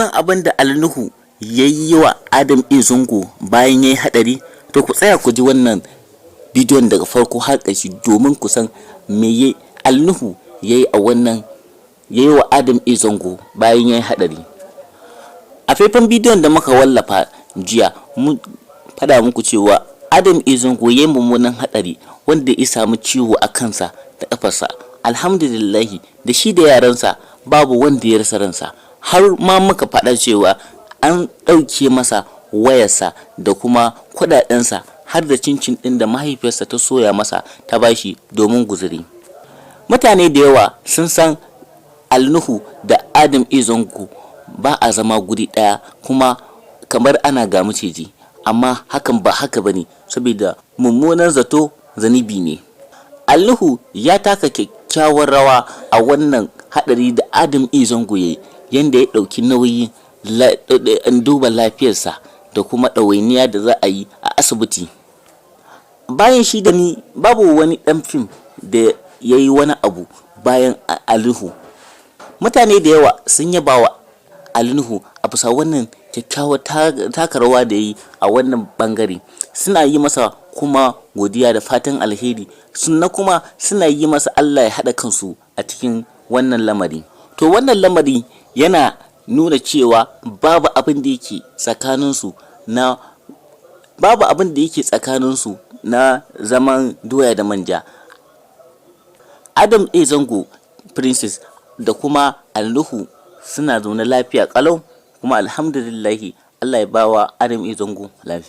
San abin da Ali Nuhu ya yi wa Adam A. Zango bayan ya yi haɗari? To, ku tsaya ku ji wannan bidiyon daga farko har ƙarshe domin ku san me Ali Nuhu ya yi a wannan ya yi wa Adam A. Zango bayan ya yi haɗari. A faifan bidiyon da muka wallafa jiya, mun faɗa muku cewa Adam A. Zango ya yi mummunan haɗari wanda ya samu ciwo a kansa da ƙafarsa. Alhamdulillahi, da shi da yaransa babu wanda ya rasa ransa. Har ma muka faɗa cewa an ɗauke masa wayarsa da kuma kuɗaɗensa, har da cincin ɗin da mahaifiyarsa ta soya masa ta bashi domin guzuri. Mutane da yawa sun san Ali Nuhu da Adam A. Zango ba a zama guri ɗaya, kuma kamar ana ga maciji, amma hakan ba haka ba ne, saboda mummunan zato zunubi ne. Ali Nuhu ya taka kyakkyawar rawa a wannan haɗari da Adam A. Zango ya yi, yanda ya ɗauki nauyin duba lafiyarsa da kuma ɗawainiya da za a yi a asibiti. Bayan shi da ni, babu wani ɗan fim da ya yi wani abu bayan Ali Nuhu. Mutane da yawa sun yaba wa Ali Nuhu a bisa wannan kyakkyawar taka rawa da ya yi a wannan ɓangare. Suna yi masa kuma godiya da fatan alheri, sannan kuma suna yi masa Allah ya haɗa kansu a cikin wannan lamari. To, wannan lamari yana nuna cewa babu abin da yake tsakaninsu na zaman doya da manja. Adam A. Zango Princess da kuma Ali Nuhu suna zaune lafiya ƙalau, kuma alhamdulillahi, Allah ya bawa Adam A. Zango lafiya.